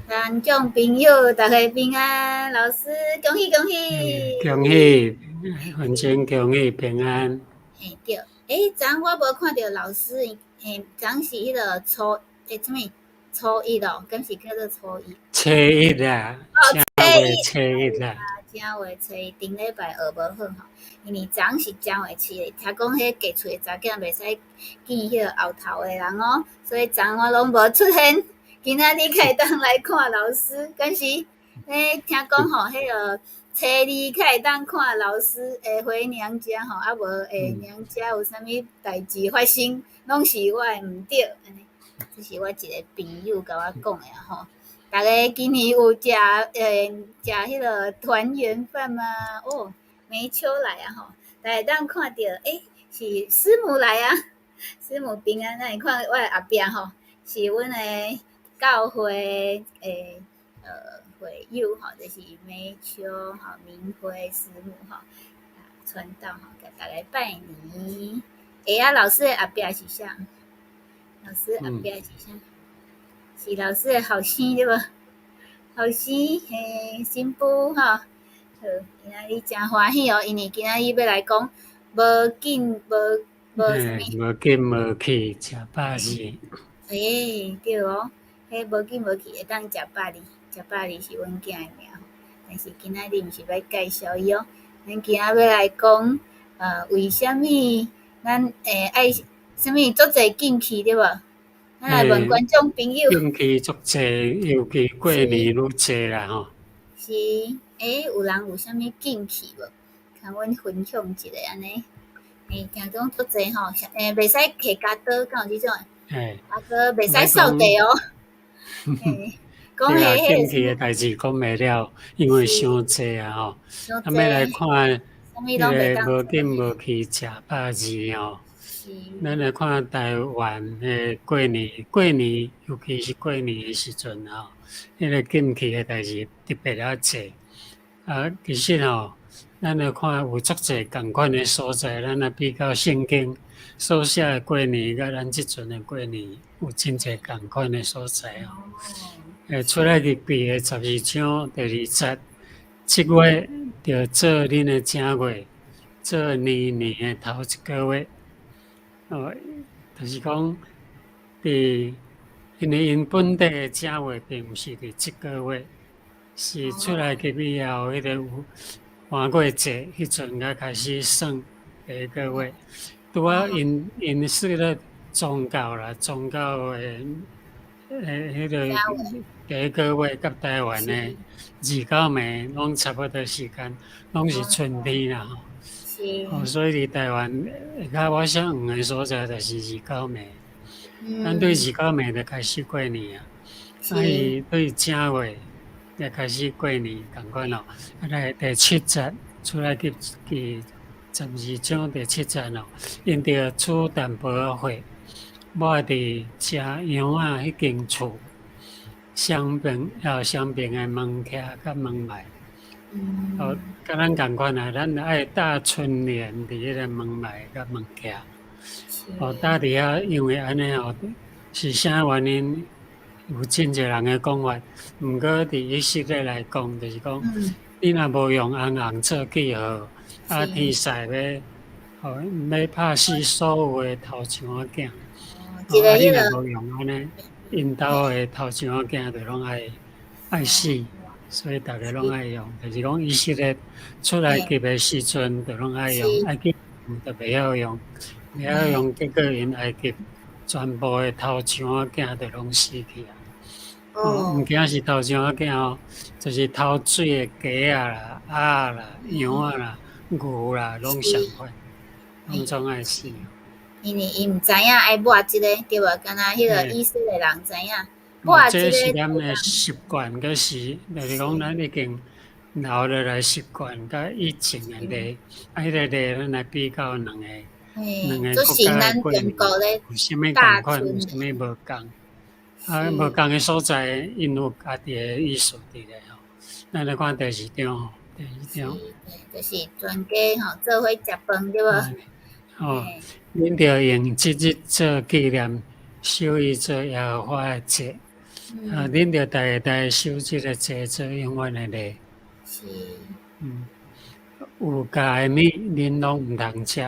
觀眾朋友，大家平安，老師恭喜恭喜！恭喜，反正恭喜平安。嘿對，欸，昨昏我無看著老師，嘿，昨昏是彼个初，欸，啥物？初一囉，敢是叫做初一？初一啦，哦，正月初一啦。正月初一，頂禮拜學無好吼，因為昨昏是正月初一，聽講彼嫁出的查囝袂使見彼个後頭的人哦，所以昨昏我攏無出現。今仔日才會當來看老師，敢是？欸，聽講吼，彼个初二才會當看老師會回娘家吼，啊無會娘家有啥物代誌發生，攏是我的毋對，按呢。這是我一个朋友共我講的吼。逐家今年有食欸食彼个團圓飯嗎？哦，梅秋來啊吼，逐家會當看著，欸，是師母來啊，師母平安，咱會看我的後壁吼，是阮的教會的會友吼，就是梅秋吼，明輝師母吼，傳道吼，共逐家拜年。欸啊，老師的後壁是啥？老師後壁是啥？是老師的後生對無？後生嘿，新婦吼。好，今仔日誠歡喜哦，因為今仔日欲來講無禁無無啥物？無禁無忌食百二。欸，對哦，彼無禁無忌會當食百二，食百二是阮囝的名吼。但是今仔日毋是欲介紹伊哦，咱今仔欲來講，為啥物咱會愛啥物足濟禁忌對無？咱來問觀眾朋友。禁忌足濟，尤其過年愈濟啦吼。是，欸，有人有啥物禁忌無？共阮分享一下按呢。欸，聽講足濟吼，欸，袂使揢鉸刀，敢有這種？嘿。啊，閣袂使掃地哦。對啊，禁忌的代誌講袂了，因為傷濟啊吼。啊，欲來看，彼个無禁無忌食百二吼。咱來看台灣的過年，過年尤其是過年的時陣吼，彼个禁忌的代誌特別仔濟。啊，其實吼，咱來看有足濟仝款的所在，咱來比較聖經所寫的過年，佮咱這陣的過年有真濟仝款的所在吼。欸，出埃及記的12章第2節，這月著做恁的正月，做年年的頭一個月。哦，就是講，佇因為𪜶本地的正月並毋是佇這個月，是出埃及以後，彼個有逾越節，彼陣才開始算第一個月。拄仔𪜶是咧宗教啦，宗教的欸彼個第一個月，佮台灣的二九暝攏差不多時間，攏是春天啦吼。哦，所以佇台灣較我上遠的所在，就是二九暝。咱對二九暝就開始過年啊，啊伊對正月就開始過年仝款咯。啊來第七節出埃及記12章第7節咯，𪜶著取淡薄仔血，抹佇食羊仔彼間厝雙邊啊雙邊的門徛佮門楣。哦，佮咱仝款啊，咱愛貼春聯佇彼个門楣佮門徛。哦，貼佇遐，因為按呢吼，是啥原因？有真濟人的講法。毋過佇以色列來講，就是講，你若無用紅紅做記號，啊，天使欲吼欲拍死所有的頭生仔囝。啊，你若無用按呢，𪜶兜的頭生仔囝就攏愛愛死。所以逐家攏愛用，就是講以色列出埃及的時陣，就攏愛用，埃及就袂曉用，袂曉用，結果𪜶埃及全部的頭生仔囝就攏死去啊！哦，毋僅是頭生仔囝哦，就是頭水的雞仔啦、鴨啦、羊仔啦、牛啦，攏相款，攏總愛死。因為𪜶毋知影愛抹這个，對無？敢若彼个以色列人知影。這是咱的習慣，閣是，就是講咱已經留落來習慣，佮以前的例，啊，彼个例咱來比較兩個國家的過年有啥物仝款，有啥物無仝？啊，無仝的所在，𪜶有家己的意思佇咧吼。咱來看第二張吼，第二張。就是全家吼做伙食飯對無？哦，恁著用這日做紀念，守伊做耶和華的節。啊，恁著逐个逐个守這个節做永遠的禮。有酵的物，恁攏毋通食。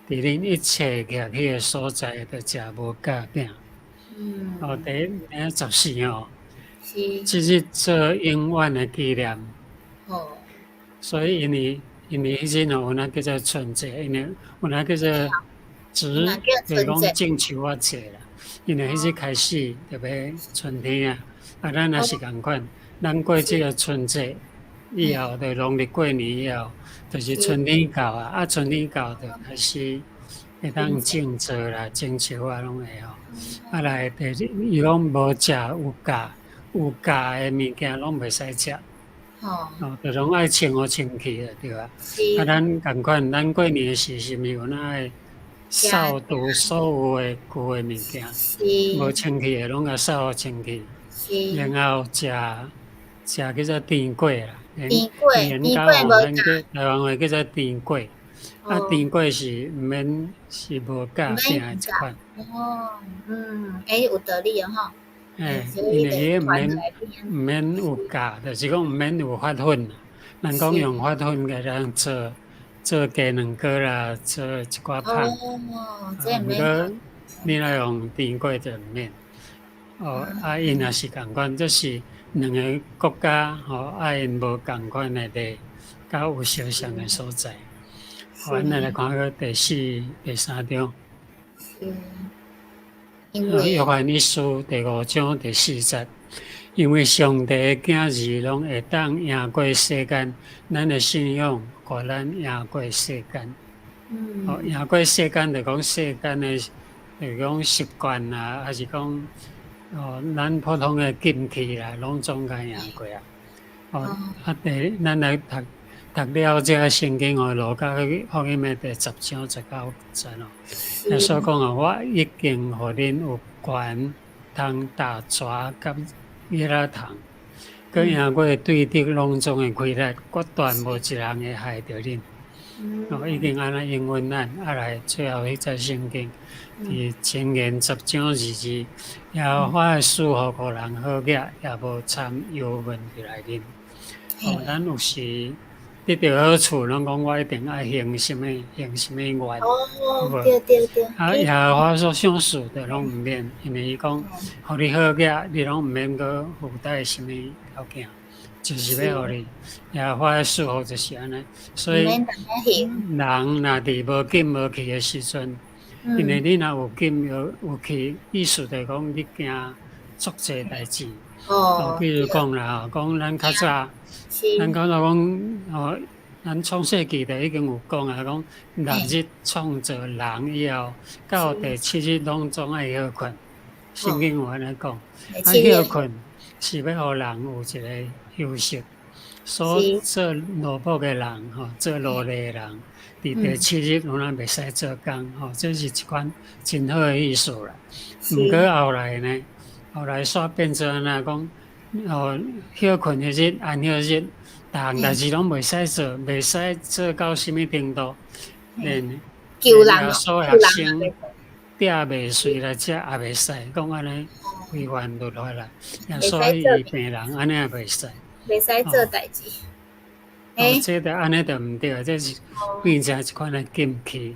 佇恁一切徛起的所在，著食無酵餅。哦，第14哦，這日做永遠的紀念。所以因為彼陣哦，有那叫做春節，因為有那叫做植，就是講種樹仔節啦。因為彼日開始就欲春天啊，啊，咱也是仝款，咱過這個春節以後，就農曆過年以後，就是春天到啊，啊，春天到就開始會當種作啦、種樹啊，攏會吼。啊來，第二，伊講無食有酵的物件，攏袂使食。哦，就攏愛清予清氣就對啊。啊，咱仝款，咱過年時是毋是有哪愛掃除所有的舊的物件，無清氣的攏共掃予清氣。然後食食叫做甜粿啦，甜粿，甜粿咱叫台灣話叫做甜粿。啊，甜粿是毋免是無酵餅的一款。哦，嗯，欸，有道理哦吼。欸，因為彼毋免有酵，就是講毋免有發粉。人講用發粉共咱做做雞卵糕啦，做一寡麭。哦，這毋過你若用甜粿就毋免。哦，啊，𪜶也是仝款，這是兩个國家吼，愛𪜶無仝款的禮，佮有相像的所在。好，咱來看個第四、第三章。約翰一書第五章第四節，因為上帝的囝兒攏會當贏過世間，咱的信仰予咱贏過世間。哦，贏過世間就講世間的，就講習慣啊，還是講哦，咱普通的禁忌啦，攏總共贏過啊。哦，啊，第咱來讀讀了這个聖經哦，路加福音的第10章19節哦。耶穌講啊，我已經予恁有權通踏蛇佮蠍仔蟲，閣贏過對敵攏總的氣力，決斷無一人會害著恁。哦，已經按呢應允咱，啊來最後彼節聖經，佇箴言10章2節，耶和華的賜福予人好額，也無摻憂悶佇內面。哦，咱有時得著好處，攏講我一定愛行啥物，行啥物願，哦，對對對。啊，耶和華所賞賜的攏毋免，因為伊講，予你好額，你攏毋免閣附帶啥物條件，就是欲予你。耶和華的賜福就是按呢，所以人若佇無禁無忌的時陣，因為你若有禁有忌，意思就是講你驚足濟代誌。哦，比如講啦，講咱較早，咱較早講哦，咱創世紀就已經有講啊，講六日創造人以後，到第七日攏總愛歇睏。聖經有按呢講，啊歇睏是欲予人有一个休息。所做奴僕的人吼，做奴隸的人，佇第七日攏咱袂使做工吼，這是一款真好的意思啦。毋過後來呢，後來煞變做按怎講？哦，歇睏彼日、安息日，逐項代誌攏袂使做，袂使做到啥物程度，連救耶穌學生摘麥穗來食也袂使，講按呢違反律法啦。耶穌醫病人按呢也袂使，袂使做代誌。哦，這就按呢就毋對，這是變成一款的禁忌。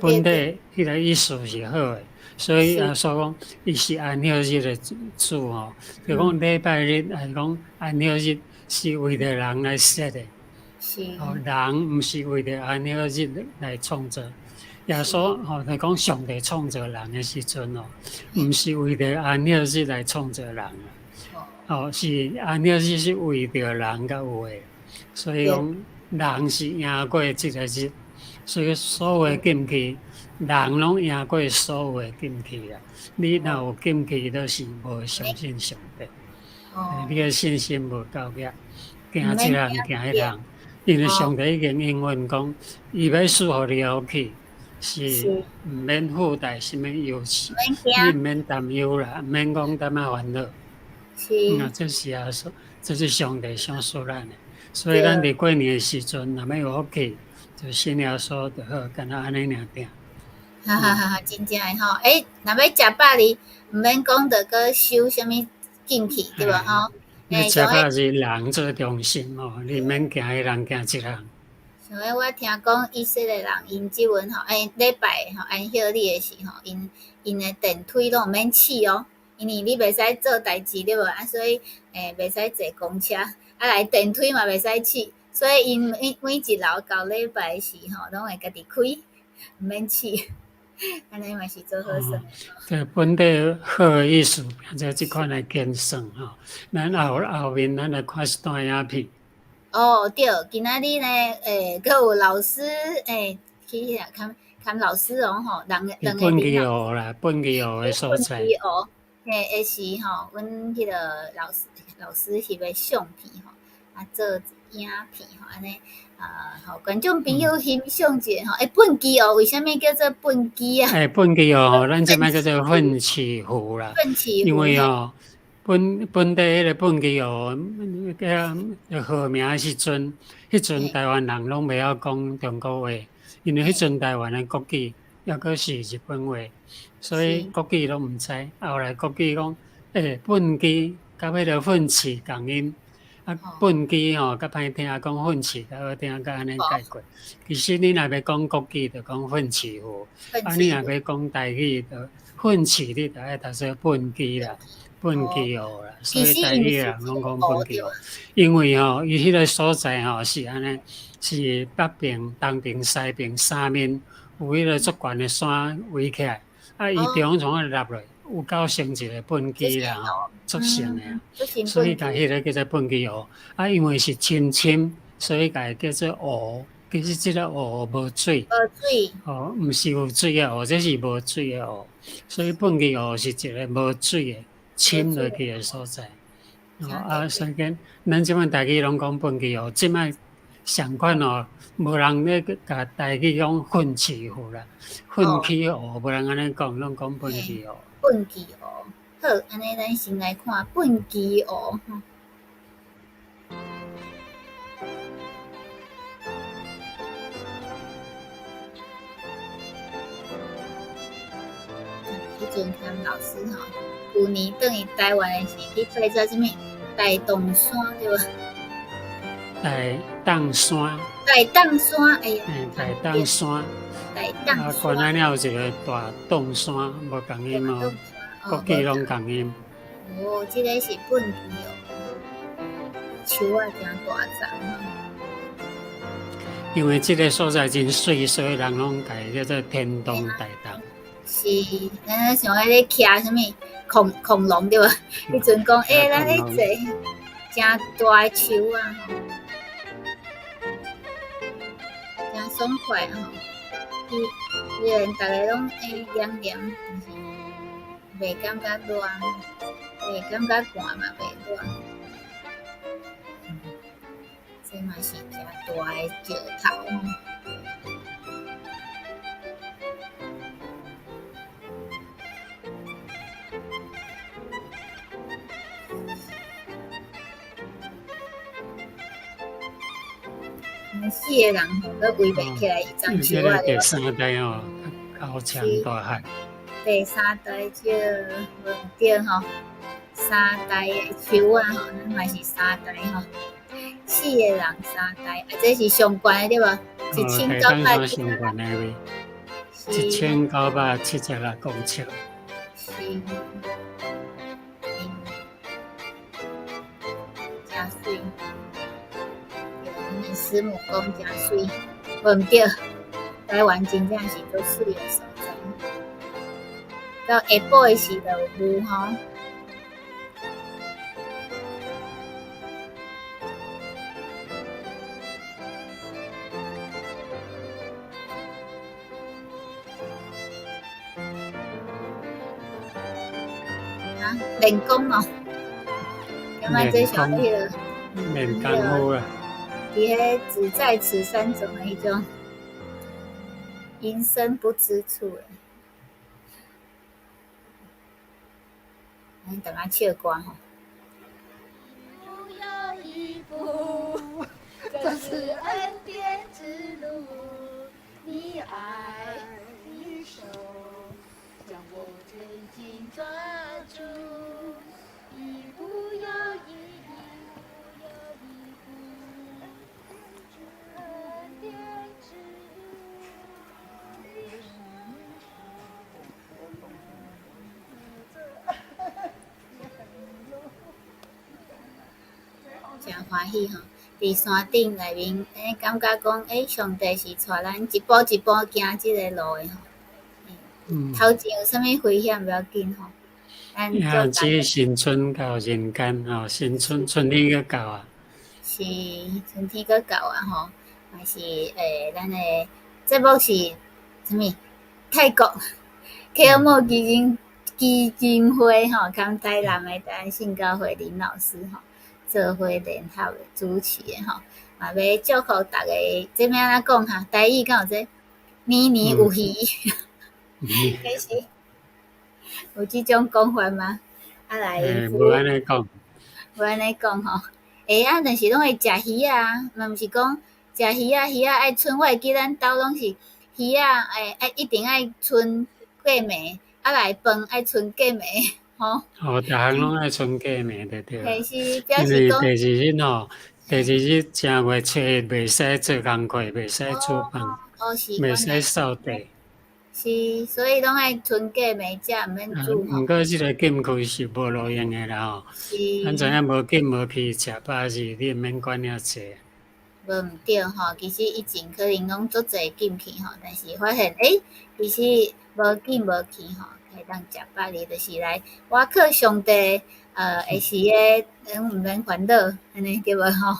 本底彼个意思是好的。所以耶穌講，伊是安息日的主吼，就講禮拜日還是講安息日是為著人來設的。哦，人毋是為著安息日來創造。耶穌吼，就講上帝創造人的時陣哦，毋是為著安息日來創造人。哦，是安息日是為著人才有的。所以講，人是贏過這个日，所以所有的禁忌，人攏贏過所有的禁忌啊！你若有禁忌，就是無相信上帝。你的信心無夠額，驚這項驚彼項，因為上帝已經應允講，伊欲賜予你福氣，是毋免附帶啥物憂愁，你毋免擔憂啦，毋免講淡仔煩惱。嗯，這是耶穌，這是上帝賞賜咱的。所以咱佇過年的時陣，若欲有福氣，就信耶穌就好，干焦按呢爾定。哈哈哈！哈，真正的吼，欸，若欲食百二，毋免講著閣守啥物进去，对无吼？你食饱是人做中心哦，你免惊彼人惊一人。像彼我听讲以色列人𪜶这阵吼，礼拜吼安息日的时吼，𪜶的电梯拢毋免试哦，因为你袂使做代志对无？啊，所以袂使坐公车，啊来电梯嘛袂使试，所以𪜶每一楼到礼拜时吼，拢会家己开，毋免试。按呢嘛是做好耍。这本地好的意思，变做这款的计算吼。咱后后面咱来看一段影片。哦，对，今仔日呢，阁有老师，去遐看看老师哦吼，两个畚箕湖啦，畚箕湖的所在。畚箕湖，嘿，是吼，阮彼个老师翕的相片吼，啊，做影片吼，按呢。啊，予观众朋友欣赏一下吼。畚箕湖为啥物叫做畚箕啊？畚箕湖吼，咱这摆叫做粪池湖啦。粪池湖。因为吼，本地彼个畚箕湖，个号名的时阵，彼阵台湾人拢袂晓讲中国话，因为彼阵台湾的国语犹阁是日本话，所以国语拢毋知。后来国语讲，畚箕佮彼个粪池仝音。啊，畚箕吼，较歹听，讲粪池较好听，佮按呢概括。其实你若欲讲国语，就讲粪池湖；啊，你若欲讲台语，就粪池，你就爱读做畚箕啦，畚箕湖啦。所以台语人拢讲畚箕湖，因为吼，伊彼个所在吼是按呢，是北边、东边、西边三面有彼个足悬的山围起来，啊，伊中从啊落落。有够成一个畚箕啦吼，组成的，所以共彼个叫做畚箕湖。啊，因为是深深，所以共伊叫做湖。其实这个湖无水，无水，哦，毋是有水的湖，这是无水的湖。所以畚箕湖是一个无水的深落去的所在。哦，啊，所以讲，咱这摆台语拢讲畚箕湖，这摆上款哦，无人咧共台语讲粪池湖啦，粪箕湖，无人按呢讲，拢讲畚箕湖。畚箕湖，好，按呢咱先来看畚箕湖。彼阵看老师吼，旧年转去台湾的时，去爬做啥物？大洞山对无？大洞山。大洞山，哎呀。大洞山。大洞啊，悬仔了有一个大洞山，无仝音哦，国语拢仝音。哦，这个是畚箕哦，树仔诚大丛。因为这个所在真媠，所以人拢共伊叫做天堂大洞。是，咱像彼个骑啥物恐龙对无？彼阵讲，咱咧坐诚大的树啊，吼，诚爽快吼。虽然逐个拢凉凉，但是袂感觉热，袂感觉寒嘛，袂热。这嘛是诚大的石头。四个人吼，阁围袂起来一张树仔。第三代哦，高墙大汉。第三代这无对吼，三代的树仔吼，咱嘛是三代吼，四个人三代，啊，这是上悬的对无？1976 1976公尺。是。真媠。师母讲真媠，无毋对，台湾真正是足媠的所在。到下晡的时就有雾吼。啊，练功哦，感觉这像彼个练功夫啦。伫彼只在此山中的彼种隐身不知处的，咱淡仔唱歌吼。不要一步，这是恩典之路，你爱的手将我紧紧抓住，一步誠歡喜吼！佇山頂內面，感覺講，上帝是帶咱一步一步行這个路的吼。頭前有啥物危險無要緊吼。咱啊，這新春到人間吼，新春春天閣到啊。是春天閣到啊吼，嘛是咱的節目是啥物？泰國啟幕基金會吼，含台南的台灣聖教會林老師吼，做伙聯合的主持的吼，嘛欲祝福逐家，這欲按怎講哈？台語敢有這年年有餘，其實有這種講法嗎？啊來，無按呢講，無按呢講吼。啊，但是攏會食魚仔，嘛毋是講食魚仔，魚仔愛賰。我會記咱兜攏是魚仔，愛一定愛賰過暝，啊來飯愛賰過暝，吼。哦，逐項攏愛賰過暝就對。嘿是，表示講。因為第二日吼，第二日正月初一袂使做工課，袂使煮飯，袂使掃地。是，所以攏愛賰過暝才毋免煮。毋過這個禁區是無路用的啦吼。是。咱知影無禁無去食飽是，你毋免管遐濟。無毋對吼，其實以前可能攏足濟禁區吼，但是發現其實無禁無去吼，會當食百二，就是來倚靠上帝，會時個攏毋免煩惱，按呢對無吼？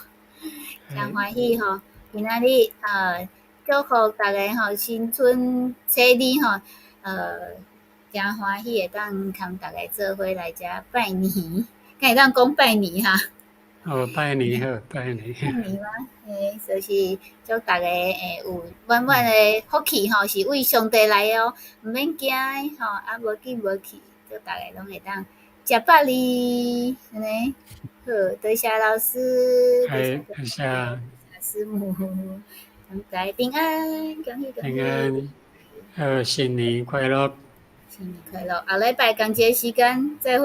誠歡喜吼，今仔日祝福逐家吼，新春初二吼，誠歡喜會當共逐家做伙來遮拜年，敢會當講拜年哈？哦，拜年好，拜年。拜年嗎？就是祝逐家有滿滿的福氣吼，是為上帝來的哦，毋免驚吼，啊無緊無去，祝逐家攏會當食百二，按呢好，多謝老師，多謝師母，大家平安，恭喜恭喜。平安，好，新年快樂。新年快樂，後禮拜仝一个時間再會。